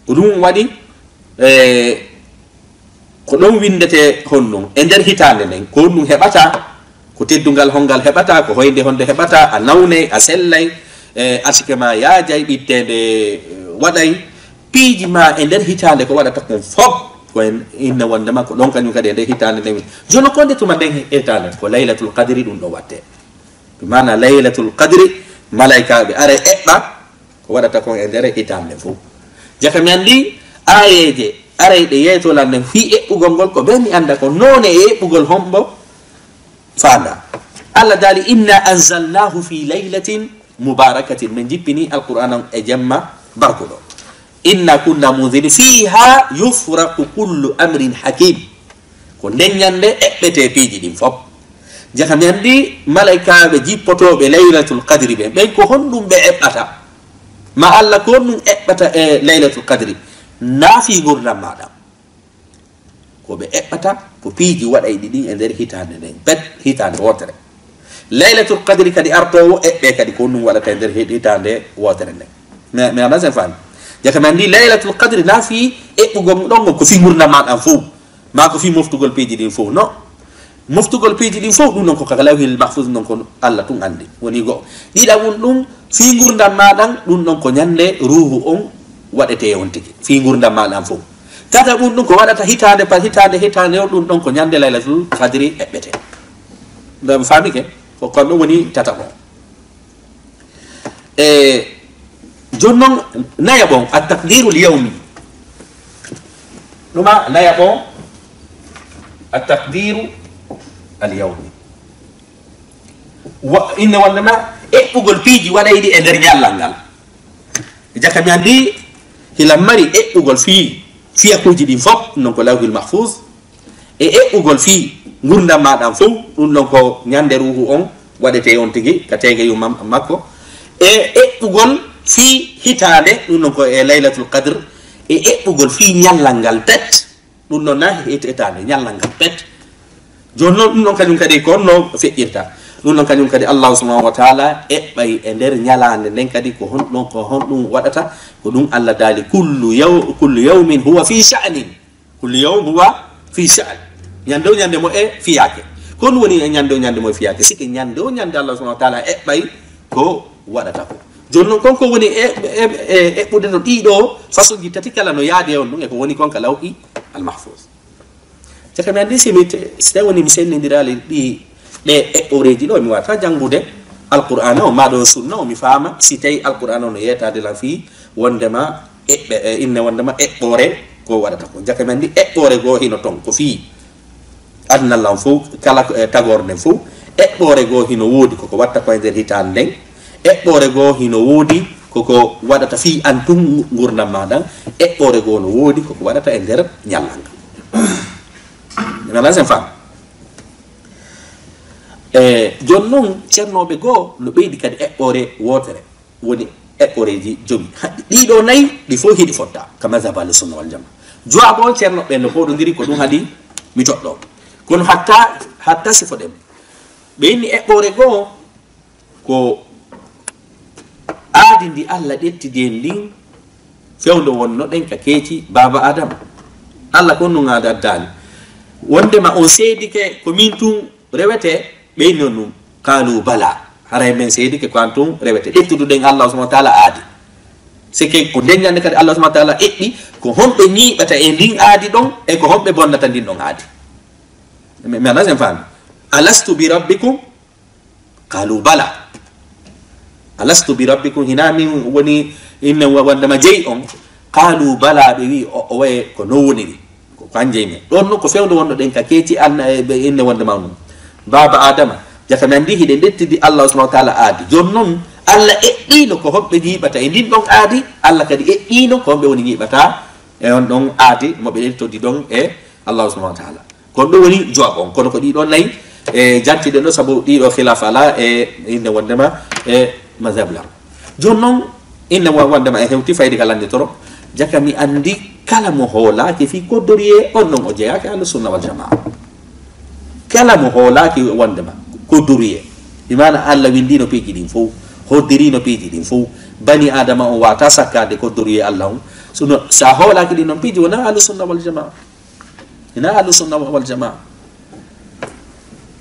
Ko ɗum waɗi, e, ko ɗon windetee honɗum e nder hitaande nden, ko honɗum heɓata, ko teddungal hongal heɓata, ko hoynde honde heɓata, a nawnay, a sellay, e, arsike ma yaajay, ɓitteende, e, waɗay, piiji ma e nder hitaande ko waɗata kon fof, ko en inna wonde ma ko ɗon kañum kadi e nder hitaande nden. Jooni ko nde tuma nden hitaande, ko laylatul qadri ɗum ɗo watte. Bi maana laylatul qadri, malaikaaɓe aray eɓɓa ko waɗata kon e nder hitaande fof. Jaka mi anndi aayeeje arayɗe yeeso lan nden fii eɓɓugol ngol, ko ɓe mi annda ko noone e eɓɓugol hombo faanda. Allah daali, "Inna anzalnahu fi laylatin mubarakatin." Min jippini Alqur'aana on e jemma barkuɗo. "Inna kunna munziri fiha yufraqu kullu amrin hakim." Ko nden ñande eɓɓetee piiji ɗin fof. Jaka mi anndi malaikaaɓe jippotooɓe laylatul qadri ɓen, ɓen ko honɗum ɓe eɓɓata? Ma Allah ko honɗum eɓɓata e laylatul qadri? Naa fii ngurndan maaɗa. Ko ɓe eɓɓata ko piiji waɗayɗi ɗin e nder hitaande nden, pet, hitaande wootere. Laylatul qadri kadi artoowo eɓɓe kadi ko honɗum waɗata e nder hi-, hitaande wootere nden. Mi, mi anndaa si en faami. Jaka mi anndi laylatul qadri naa fii eɓɓugol ɗon ngol ko fii ngurndan maaɗa fof. Maa ko fii moftugol piiji ɗin fof. No. Moftugol piiji ɗin fof, ɗum non ko ka lawhil mahfuz non ko Allah tun anndi. Woni go'o. Ɗiɗaɓun ɗum, fii ngurndan maaɗan, ɗum non ko ñande ruuhu on waɗetee on tigi. Fii ngurndan maaɗan fof. Tataɓun ɗum ko waɗata hitaande par hitaande, hitaande on, ɗum ɗon ko ñande laylatul qadri eɓɓetee. Nde mi faamike, ko kon ɗum woni tataɓo. E, jooni non, nayaɓo on, at taqdirul yawmi. Ɗuma nayaɓo on, at taqdiru al yawmi. Wa, inna wonde ma eɓɓugol piiji waɗayɗi e nder ñallal ngal. Jaka mi anndi hila mari eɓɓugol fii fiyakuuji ɗin fof, non ko lawhil mahfuz. E eɓɓugol fii ngurndan maaɗan fof, ɗum ɗon ko ñande ruuhu on waɗetee on tigi ka teegeyu mam-, makko. E eɓɓugol fii hitaande, ɗum ɗon ko e laylatul qadr. E eɓɓugol fii ñallal ngal pet, ɗum ɗon na het-, hitaande, ñallal ngal pet. Jooni noon, ɗum ɗon kañum kadi ko no feƴƴirta. Ɗum ɗon kañum kadi Allahu subhanahu wa taala eɓɓay e nder ñalaande nden kadi ko honɗum, ko honɗum waɗata, ko ɗum Allah daali, "Kullu yaw-, kullu yawmin huwa fi sha'nin." Kullu yawm huwa fi sha'an. Ñande o ñande mo e fiyaake. Ko ɗum woni e ñande o ñande mo e fiyaake. Sike ñande o ñande Allah subhanahu wa taala eɓɓay ko waɗata ko. Jooni noon kon ko woni e, e, e, eɓɓude no ɗiɗo façon ji tati kala no yaade on ɗum e ko woni kon ka lawhi al mahfuz. Caka mi anndi si mi te-, si tawi woni mi sennindiraali ɗi Ɗe eɓɓoreeji ɗo, mi waawata janngude Alqur'aana o, maa ɗo sunna o, mi faama si tawi Alqur'aana o no yeetaade lan fii wonndema eɓɓe-, e, inne wonndema eɓɓoore ko waɗata ko. Jaka mi anndi eɓɓoore goo hino ton, ko fii aduna lan fow, kala ko, e, tagoore nden fow. Eɓɓoore goo hino woodi koko watta ko e nder hitaande nden. Eɓɓoore goo hino woodi koko waɗata fii an tun ngurndan maa ɗan. Eɓɓoore goo no woodi koko waɗata e nder ñallal ngal. Mi alaa sen faam. E, jooni non, ceernooɓe goo no ɓeydi kadi eɓɓoore wootere, woni eɓɓoreeji jowi. Ha, ɗiɗo nayi, ɗi fow hiɗi fotta, ka mazhab Ahlu Sunna wal Jamaa. Jowaɓo on ceernooɓe no pooɗondiri, ko ɗum haɗi mi toɗɗo. Kono hatta, hatta si foɗen, ɓe inni eɓɓoore goo, ko aadi ndi Allah ƴettidi en ndin, Fewndo wonnoɗen ka keeci baaba Adama. Allah kon nun aada addaali. Wondema on seedike ko min tun rewete, ɓe non nun. Qaalu bala. Haray men seedike ko an tun rewete. Ƴettudu ɗen Allah subhanahu wa ta'ala aadi. Sike ko nden ñande kadi Allah subhanahu wa ta'ala eɓɓi ko honɓe ñiiɓata e ndin aadi ɗon e ko honɓe bonnata ndin ɗon aadi. Mi, mi anaa sen faami. Alastu bi rabbikum? Qaalu bala. Alastu bi rabbikum? Hinaa min woni inne wa-, wondema jeyi on? Qaalu bala, ɓe wi'i, o, o waye ko non woniri. Ko, ko an jeyi men. Ɗon no ko fewndo wonno ɗen ka keeci an, e, ɓe inne wondema nun. Baaba Adama, jaka mi anndi hiɗen ɗettidi Allah subhanahu wa ta'ala aadi. Jon non, Allah eɓɓiino ko honɓe ñiiɓata e ndin ɗon aadi, Allah kadi eɓɓiino ko honɓe woni ñiiɓata e on ɗon aadi mo ɓe ɗettodi ɗon e Allah subhanahu wa ta'ala. Kon ɗo woni jowab on. Kono ko ɗiɗo nayi, e, jantiɗen ɗo sabu ɗiɗo khilaf ala e inne wondema e mazhab lam. Jon non, inne wo-, wondema e hewti fayde ka lannditoro. Jaka mi anndi kala mo hoolaaki fii koddoriye, on non o jeyaaki ahlu sunna wal jamaa. Kala mo hoolaaki wondema koddoriye, bi maana Allah winndino piiji ɗin fow, hoddirino piiji ɗin fow, bani Adama on waata sakkaade koddoriye Allah on. Suno, sa hoolaaki ɗin non piiji, wona ahlu sunna wal jamaa. Ina ahlu sunna wal jamaa.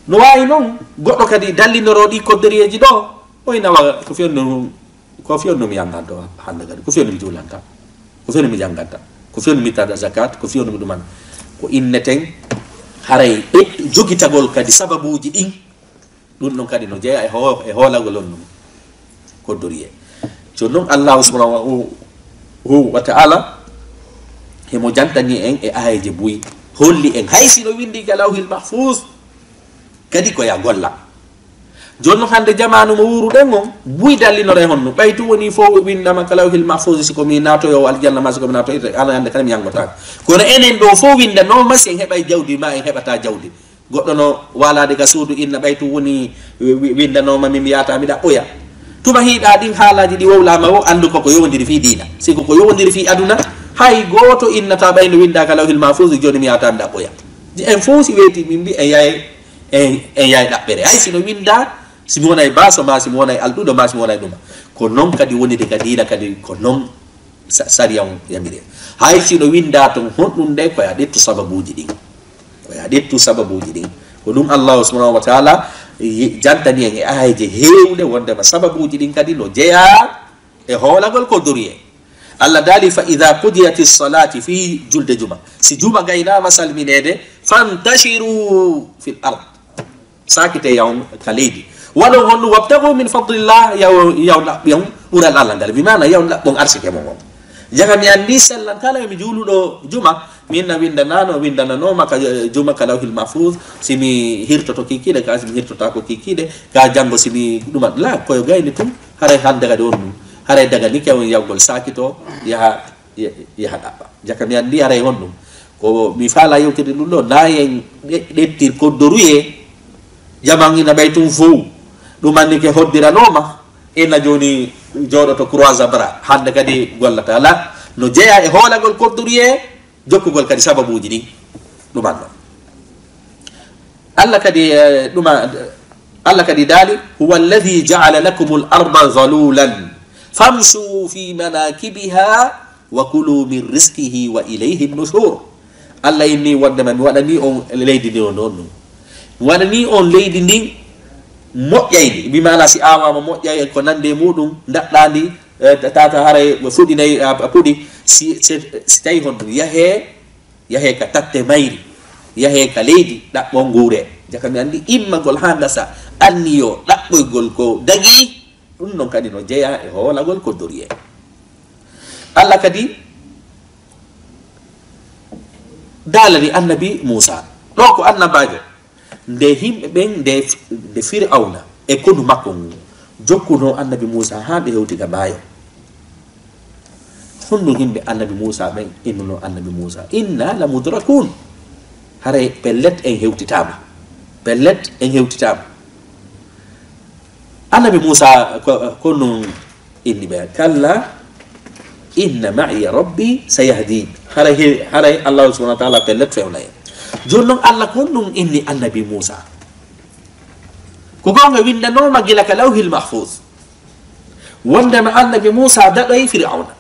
No waawi non, goɗɗo kadi dallinoro ɗi koddoriyeeji ɗo, o ina wa-, ko fewndo, ko fewndo mi yanganta hannde kadi, ko fewndo mi juulanta, ko fewndo mi janganta, ko fewndo mi tada zakat, ko fewndo mi ɗuman. Ko inneten, haray e jogitagol kadi sababuuji ɗin, ɗun ɗon kadi no jeyaa e ho-, e hoolagol on ɗum koddoriye. Jon non Allahu subhanahu wa ta'ala himo jantani en e aayeeje buy, holli en hay si no winndi ka Lawhil Mahfuz, kadi ko ya golla. Jon non hannde jamaanu mo wuuruɗen on, buy dallinore honno. Ɓay tun woni fow winndama ka Lawhil Mahfuz, si ko mi naatoyo aljanna ma si ko mi naatoyo, ala hannde kala mi yangotaako. Kono enen ɗo fow winndanooma si en heɓay jawdi ma en heɓata jawdi. Goɗɗo no waalaade ka suudu inna ɓay tun woni wi-, wi-, winndanooma min mi yaata mi ɗaɓɓoya. Tuma hiiɗa ɗin haalaaji ɗi wowlaama wo anndu koko yowondiri fii diina. Si koko yowondiri fii aduna, hay gooto innata ɓay no winnda ka Lawhil Mahfuz jooni mi yaata mi ɗaɓɓoya. En fow si weeti min mbi en yaye, en, en yaye ɗaɓɓere. Hay si no winnda, si mi wonay baaso ma, si mi wonay alɗuɗo ma, si mi wonay ɗuma. Ko non kadi woniri ka diina kadi ko non sa-, sariya on yamiri en. Hay si no winnda ton honɗun de ko ya ƴettu sababuuji ɗin. Ko ya ƴettu sababuuji ɗin. Ko ɗum Allahu subhanahu wa ta'ala ye-, jantani en e aayeeje heewɗe wondema sababuuji ɗin kadi no jeyaa e hoolagol ko doriye. Allah daali, "Fa idha qudiyatis salati", fii julde juma. Si juma gaynaama salmineede, "fantashiru fil ard." Saakite yawon ka leydi. Waɗon honɗum? "Wabtagu min fadlillah", yaw-, yaw ɗaɓɓon ɓural Allah ngal. Bi maana yaw ɗaɓɓon arsike mon on. Jaga mi anndi sellan kala mi juuluɗo juma, min na winndanano, winndananooma ka, eh, juma ka Lawhil Mahfuz, si mi hirtoto kikiiɗe, ka si mi hirtotaako kikiiɗe, ka janngo si mi ɗuma. La, koyo gayni tun, haray hannde kadi on ɗum. Haray daganike on yawgol saakito, yaha, ya-, yaha ɗaɓɓa. Jaka mi anndi haray honɗum. Ko mi faala yewtide ɗum ɗo, na en ɗe-, ɗettir koddoruye, jaman ina ɓay tun fow. Ɗum anni ke hoddiranooma, ina jooni jooɗoto croise bras. Hannde kadi gollata la. No jeyaa e hoolagol koddoruye, jokkugol kadi sababuuji ɗin. Ɗum anno. Allah kadi, eh, ɗuma, Allah kadi daali, "Huwa alladhi ja'ala lakumul arda dhalulan, famshu fi manakibiha, wa kulu min rizqihi wa ilayhi nushur." Allah inni wondema mi waɗani on leydi ndi on ɗon ɗum. Mi waɗani on leydi ndi moƴƴayndi, bi maana si aawaama moƴƴay ko nande muɗum, ndaɗɗa ndi, eh, ta-, tata haray fuɗinay, a, a puɗi, si, si, si tawi honɗum yahee, yahee ka tatte mayri, yahee ka leydi, ɗaɓɓo nguure. Jaka mi anndi immagol haa ngasa, anniyo ɗaɓɓoygol ko dagi, ɗum non kadi no jeyaa e hoolagol ko doriye. Allah kadi daalani annabi Muusa, ɗo ko annabaajo, nde yimɓe ɓen, nde, nde Fir'awna e konu makko ngun jokkunoo annabi Muusa haa ɓe hewti ka maayo. Honɗum yimɓe annabi Muusa ɓen innunoo annabi Muusa? "Inna la mudrakun." Haray pellet en hewtitaama. Pellet en hewtitaama. Annabi Muusa ko, ko nun inni ɓe, "Kalla, inna ma'iya rabbi sayahdin." Haray he-, haray Allah subhanahu wa ta'ala pellet fewna en. Jooni non Allah ko honɗum inni annabi Muusa? Ko goonga winndanooma gila ka Lawhil Mahfuz. Wondema annabi Muusa daɗoyi Fir'awna.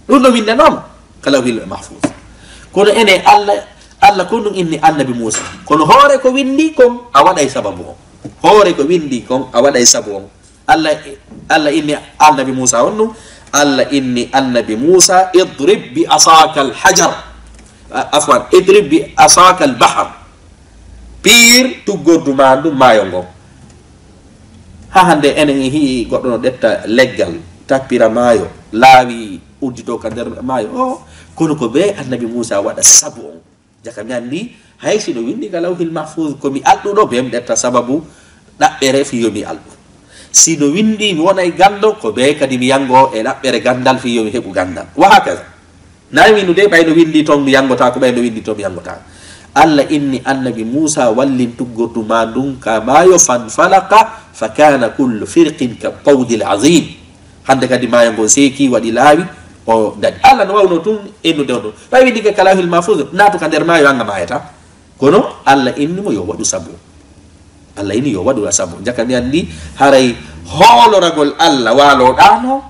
Ɗum no winndanooma ka lawhil mahfuz. Kono ene Allah, Allah ko ɗum inni annabi Muusa. Kono hoore ko winndi kon a waɗay sababu on. Hoore ko winndi kon a waɗay sababu on. Allah, Allah inni annabi Muusa on ɗum. Allah inni annabi Muusa, "Idrib bi asaka al hajar." A-, afwan, "Idrib bi asaka al bahar." Piir tuggordu ma ndun maayo ngon. Ha hannde enen en hi'i goɗɗo no ƴetta leggal, tappira maayo, laawi udditoo ka nder maayo. O, kono ko be annabi Muusa waɗa sabu on. Jaka mi anndi, hay si no winndi ka lawhil mahfuz ko mi alɗuɗo, be mi ƴetta sababu ɗaɓɓere fii yo mi alɗu. Si no winndi mi wonay ganndo, ko be kadi mi yanngo e ɗaɓɓere ganndal fii yo mi heɓu ganndal. Wa hakaza. Na wi'ude ɓay no winndi ton mi yanngotaako, ɓay no winndi ton mi yanngotaako. Allah inni annabi Muusa, "Wallin tuggordu ma ndun ka maayo, fanfalaqa, fakana kullu firqin ka tawdil azim." Hannde kadi maayo ngon seeki, waɗi laawi, o daɗi. Allah no wawno tun ennude on ɗum. Ɓay winndike ka lawhil mahfuz, naatu ka nder maayo, an a maayata. Kono Allah inni mo yo waɗu sabu. Allah inni yo waɗu sabu. Jaka mi anndi, haray hooloragol Allah waaloɗaano,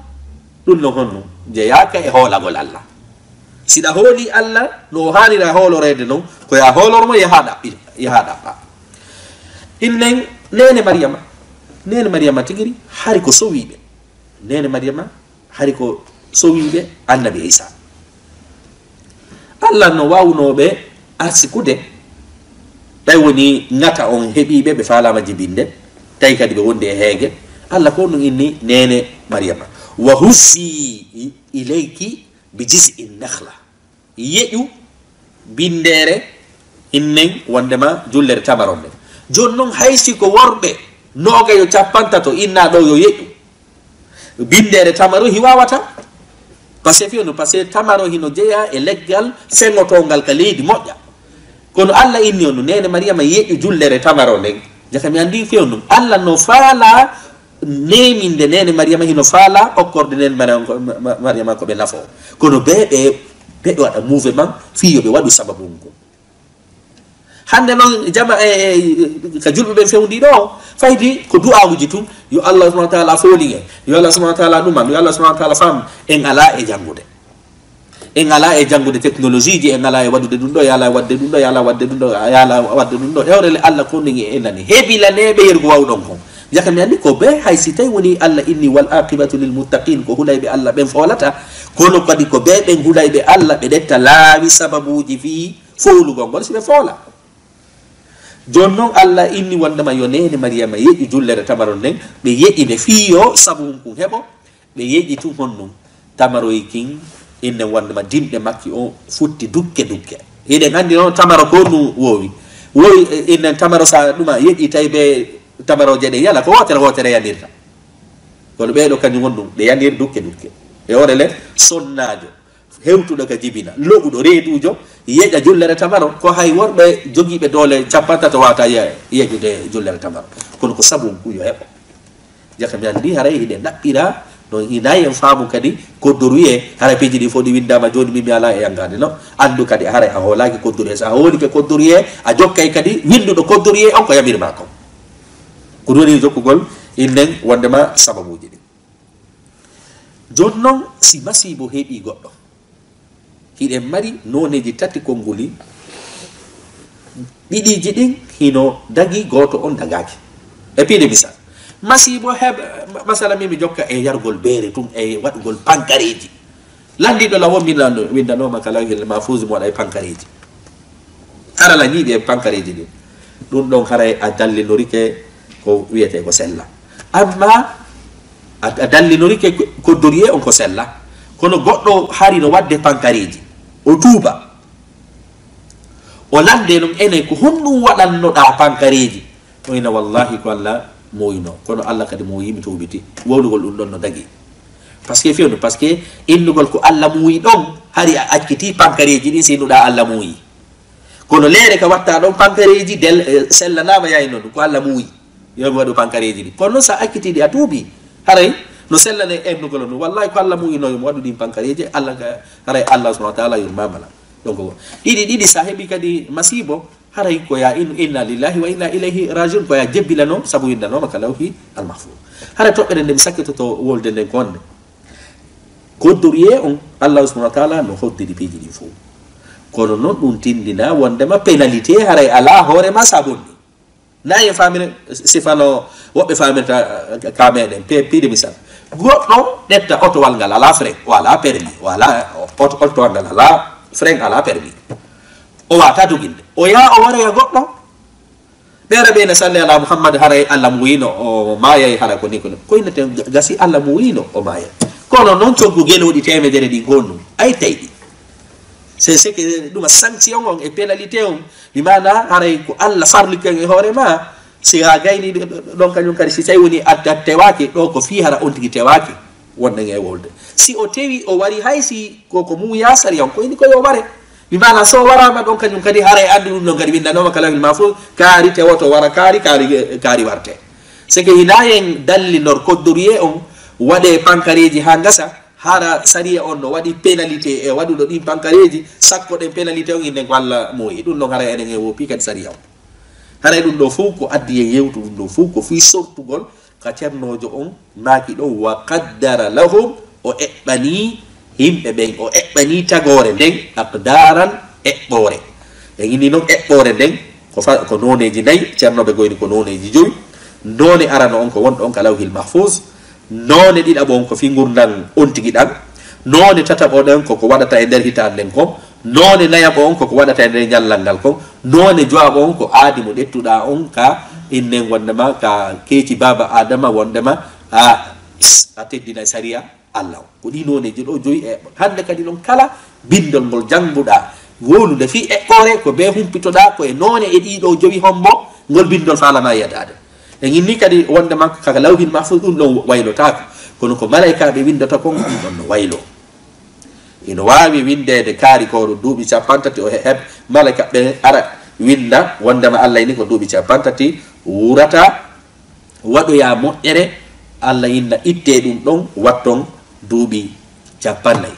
ɗum no honno? Jeyaaka e hoolagol Allah. Si ɗa hooli Allah, no o haanira hooloreede non, ko ya hoolor mo, yaha ɗaɓɓi-, yaha ɗaɓɓa. Innen, neene Mariyama, neene Mariyama tigiri, hari ko sowiiɓe. Neene Mariyama, hari ko sowiiɓe annabi Isa. Allah no waawunoo ɓe arsikude, tawi woni ŋata on heɓii ɓe, ɓe faalaama jibinde, tawi kadi ɓe wondi e heege. Allah ko ɗum inni neene Mariyama. "Wa huzzi ilayki bi jiz'in nakhla." Yeƴu bindeere innen wondema jullere tamaron nden. Jooni non hay si ko worɓe noogayo cappantato inna ɗo yo yeƴu. Bindeere tamaro hi waawata. Parce que fiyo no, parce que tamaro hino jeyaa e leggal feŋotoongal ka leydi moƴƴa. Kono Allah inni on no neene Mariyama yeƴu jullere tamaro nden. Jaka mi anndi fiyo no. Allah no faala neeminde neene Mariyama, hino faala okkorde neene Mariyama ko, Ma-, Ma-, Mariyama ko ɓe nafoo. Kono ɓe, ɓe, ɓe ɗo waɗa mouvement fii yo ɓe waɗu sababu ngun. Hannde non jama e, e, ka julɓe ɓen fewndi ɗo, faydi ko du'aawuji tun, yo Allah subhanahu wa ta'ala foolin en, yo Allah subhanahu wa ta'ala ɗuman, yo Allah subhanahu wa ta'ala fam en alaa e janngude. En alaa e janngude technologie ji, en alaa e waɗude ɗum ɗo, yo alaa e waɗde ɗum ɗo, yo alaa e waɗde ɗum ɗo, yo alaa e waɗde ɗum ɗo. Hewre le Allah ko ni e nani. Hebilaneeɓe yergo wawɗon kon. Jaka mi anndi ko ɓe hay si tawi woni Allah inni, "Wal aqibatu lil muttaqin", ko huɗayɓe Allah ɓen foolata. Kono kadi ko ɓe ɓen huɗayɓe Allah ɓe ɗetta laawi sababuuji fii foolugol ngol si ɓe foola. Jooni non Allah inni wondema yo neene Mariyama yeƴu jullere tamaron nden, ɓe yeƴi nde fii yo sabu hun kun heɓo, ɓe yeƴi tun honɗun? Tamaroy kin, innen wondema dimɗe makki o futti dukke dukke. Hiɗen anndi non tamaro ko nu wowi. Wowi, eh, innen tamaro sa ɗuma yeƴi tawi ɓe tamaroje ɗen yala ko wootere wootere yanirta. Kono ɓee ɗo kañum won ɗum, ɓe yanir dukke dukke. E hoore le sonnaajo, hewtuɗo ka jibina, lo'uɗo, reeduujo, yeƴa jullere tamaro, ko hay worɓe jogiiɓe doole cappantato waawata ye-, yeƴude jullere tamaro. Kono ko sabu ngu yo heɓo. Jaka mi anndi haray hiɗe ɗaɓɓira, no inayi en faamu kadi, koddoruye, haray piiji ɗi fof ɗi winndaama jooni, min mi alaa e yanngaade, no? Anndu kadi haray a hoolaaki koddoruye. So a hoolike koddoruye, a jokkay kadi winnduɗo koddoruye on ko yamirmaa kon. Ko ɗum woni jokkugol innen wonndema sababuuji ɗin. Jooni non, si masiibo heɓii goɗɗo, hiɗen mari nooneeji tati konnguli, ɗiɗiiji ɗin hino dagii, gooto on dagaaki. E piide misal, masiibo heɓ-, masala min mi jokka e yargol beere tun, e waɗugol pankareeji. Lanndiiɗo law on min lanndo-, winndanooma ka lawhil mahfuuzi mo waɗa e pankareeji. Hara la ñiiɓi e pankareeji ɗin. Ɗum ɗon haray a dallinorike ko wiyetee ko sella. Amma a, a dallinorike ko, koddoruye on ko sella. Kono goɗɗo hari no waɗde pankareeji. O tuuba. O lannde non enen ko honɗum waɗannoɗaa pankareeji? O ina wallahi ko Allah muuyno. Kono Allah kadi muuyi mi tuubiti. Wowlugol ɗum ɗon no dagi. Parce que fewndo, parce que innugol ko Allah muuyi ɗon, hari a acciti pankareeji ɗin si innuɗaa Allah muuyi. Kono leere ka watta ɗon pankareeji del, eh, sellanaama yayi non, ko Allah muuyi. Yo mi waɗu pankareeji ɗin. Kono non sa acciti ɗi a tuubi, haray no sellane ennugol on. Wallahi ko Allah muuyi no yo mi waɗu ɗin pankareeji, Allah ka, haray Allah subhanahu wa ta'ala yurmaama la. Donc, ɗiɗi, ɗiɗi sa heɓi kadi masiibo, haray ko ya in-, inna lillahi wa inna ilayhi rajiun, ko ya jebbilano, sabu winndanooma ka lawhi al mahfuz. Haray toɓɓere nde mi sakkitoto wolde nden ko wonde. Couturier on, Allahu subhanahu wa taala no hoddiri piiji ɗin fow. Kono non ɗum tindina wondema pénalité haray alaa hoore ma sabunni. Na en famine sifano woɓɓe famirta, eh, ka meɗen pe-, piide misal. Goɗɗo ƴetta otowal ngal alaa frein, o alaa permis, o alaa oto, otowal ngal alaa frein, alaa permis. O wata doginde. O yaa o waroya goɗɗo. Ɓeera ɓe ne salli ala Muhammad, haray Allah muuyino o maayay, hara ko ni ko ni. Ko innete gasi Allah muuyino o maayay. Kono non coggu gelooɗi teemedere ɗin ko honɗum? Ay tayɗi. C'est ce que ɗuma sanction on e pénalité on. Mi mana haray ko Allah farlike e hoore ma. Si a gayni ɗon kañum kadi, si tawi woni adda tewaki, ɗo ko fii hara on tigi tewaki, wonɗen e wolde. Si o tewi, o wari hay si ko, ko muuya sariya on, ko ini ko yo ware. Mi mana so warama ɗon kañum kadi, haray andu ɗum ɗon kadi windanoma ka lawhil mahfuz, kaari tewoto wara kaari, kaari, kaari warte. C'est que hina en dallinor couturier on, waɗe pankareji ha gasa, hara sariya on no waɗi pénalité e waɗuɗo ɗin pankareji, sakko ɗen pénalité on innen ko Allah moyi. Ɗum ɗon haray enen e wopi kadi sariya on. Haray ɗum ɗo fow ko addi en yewtu ɗum ɗo fow ko fii sortugol ka ceernoojo on maaki ɗon, wa qaddara lahum, o eɓɓani yimɓe ɓen, o eɓɓani tagoore nden, aqdaran, eɓɓoore. E inni non eɓɓoore nden, ko fa-, ko nooneeji nayi, ceernooɓe goyni ko nooneeji jowi. Noone arano on ko wonɗo on ka lawhil mahfuz, noone ɗiɗaɓo on ko fii ngurndan on tigi ɗan, noone tataɓo ɗen ko ko waɗata e nder hitaande nden kon, noone nayaɓo on ko ko waɗata e nder ñallal ngal kon, noone jowaɓo on ko aadi mo ƴettuɗaa on ka innen wondema ka keeci baaba Adama wondema a, a teddina sariya Allah on. Ko ɗi nooneeji ɗo joyi e eɓɓol. Hannde kadi non kala bindol ngol jannguɗaa wowlude fii eɓɓoore, ko bee humpitoɗaa ko e noone e ɗii ɗo jowi hombo ngol bindol faalama yadaade. E inni kadi wondema ka lawhil mahfuz ɗum ɗon waylotaako. Kono ko malaykaaɓe windata kon ɗum ɗon no waylo. Ino waawi windeede kaari ko ɗo duuɓi capantati o he-, heɓ-, malaykaaɓe ara winda wondema Allah ini ko duuɓi capantati wurata, waɗoya moƴƴere, Allah inna itte ɗum ɗon watton duuɓi capannay.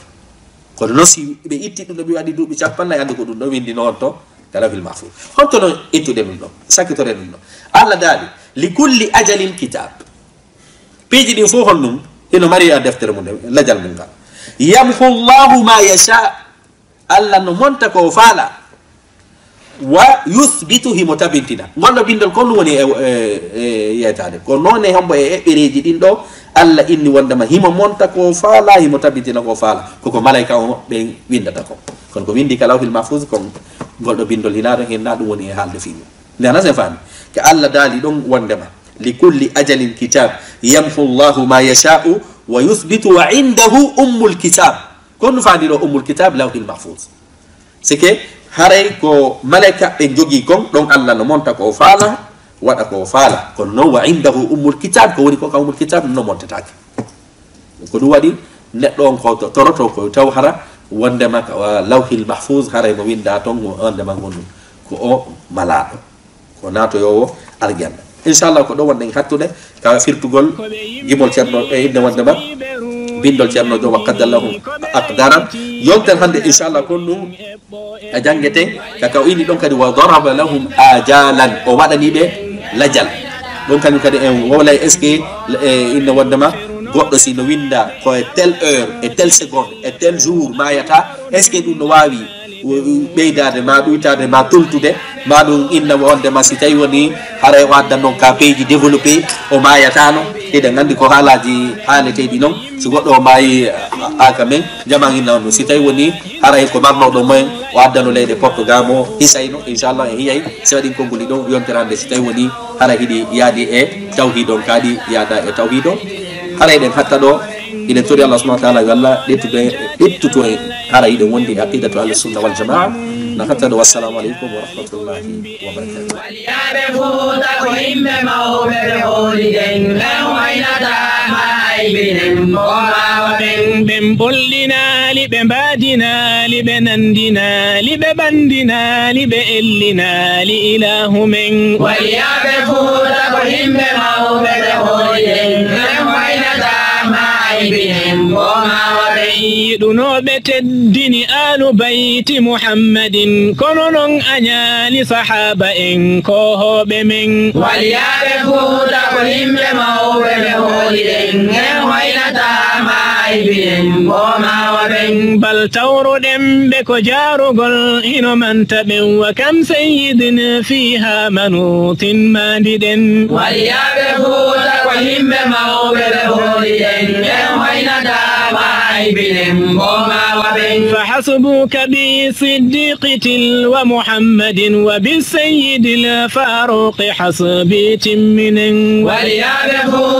Kono non si ɓe itti ɗum ɗo ɓe waɗi duuɓi capannay, anndi ko ɗum ɗo windi noon to ka lawhil mahfuz. Honto non ittude ɗum ɗon, sakitore ɗum ɗon? Allah daali, li kulli ajalin kitab. Piiji ɗin fof honɗum? Hino mari a deftere mum nde, lajal mum ngal. Yamhu Allahu ma yasha. Allah no monta ko o faala. Wa yuthbitu, himo tabintina. Ngol ɗo bindol kon woni e, e, e yeytaade. Ko noon e hombo e eɓɓereeji ɗin ɗo, Allah inni wondema himo monta ko o faala, himo tabintina ko o faala. Koko malayka on ɓen windata kon. Kono ko windi ka lawhil mahfuz kon, ngol ɗo bindol hinaa ɗon, hinaa ɗum woni e haalde fii mum. Nde Anas en faami. Ka Allah daali ɗon wondema, li kulli ajalin kitab, yamhu Allahu ma yasha'u wa yuthbitu wa indahu ummul kitab. Ko honɗum faandi ɗo ummul kitab? Lawhil mahfuz. C'est que haray ko malayka ɓe jogii kon, ɗon Allah no monta ko o faala, waɗa ko o faala. Kono non wa indahu ummul kitab, ko woni ko ka ummul kitab no montetaake. Ko ɗum waɗi neɗɗo on ko to-, toroto ko taw hara wondema ka, wa, lawhil mahfuz, haray mo winda ton, wondema ngon ko o malaaɗo. Ko naatoyoowo aljanna. Inchallah, ko ɗo wonɗen hattude ka firtugol gimol Ceerno e innde wondema bindol Ceerno Joom wa qaddara lahum aqdaran. Yonten hannde, inchallah, kon ɗum a janngete ka, ka o inni ɗon kadi, wa daraba lahum ajalan, o waɗani ɓe lajal. Ɗon kañum kadi en wowlay, est-ce que, e, inna wondema goɗɗo si no winda ko e telle heure, e telle seconde, e tel jour mayata, est-ce que ɗum no waawi ɓeydaade ma ɗuytaade ma toltude, ma ɗum inna wondema si tawi woni haray o addan noon ka pays développé, o mayatano? Eɗen anndi ko haalaaji haaleteeɗi noon, so goɗɗo o maayi, a, a, ka men, jaman inna on ɗum. Si tawi woni haray ko marnoɗo moyen, o addano leyɗe Portugal mo hisayno, inchallah, en hiyay, si waɗi konnguli ɗon yontere hannde, si tawi woni hara hiɗi yaadi e tawhid on, kaaɗi yaada e tawhid on. Hara eɗen hatta ɗo, eɗen tori Allah subhanahu wa ta'ala yo Allah ƴettude, ƴettutu en hara hiɗen wondi e aqidatu ahli sunna wal jamaa. Na hatta ɗo, wassalamu aleykum wa rahmatullahi wa barakatuh. Waliyaaɓe Fuuta ko yimɓe mawɓe, ɓe hooli ɗen, ɓe hoynata ma aybinen, ko maawa ɓen. Ɓen ɓollinaali, ɓe mbaadinaali, ɓe nanndinaali, ɓe ɓanndinaali, ɓe ellinaali ilaahu men. Waliyaaɓe Fuuta ko yimɓe mawɓe, ɓe hooli ɗen, ɓe hoynata ma aybinen, ko maawa ɓen. Yiɗunooɓe teddini Aalu Bayti Muhammadin, kono non a ñaali sahaaba en, koohooɓe men. Waliyaaɓe Fuuta ko yimɓe mawɓe, ɓe hooli ɗen, ɓe hoynata ma Bal tawruɗen ɓe ko jaarugol hino manta ɓen, wa kam sayyidin fiha manutin maandiɗen. Waliyaaɓe Fuuta ko yimɓe mawɓe ɓe hooliɗen, ɓen hoynata ma aybiɗen, mboomawa ɓen. Fa hasbuka bi siddiqi til wa Muhammadin wa bi sayyidil Faruqi hasbi timminen. Waliyaaɓe Fuuta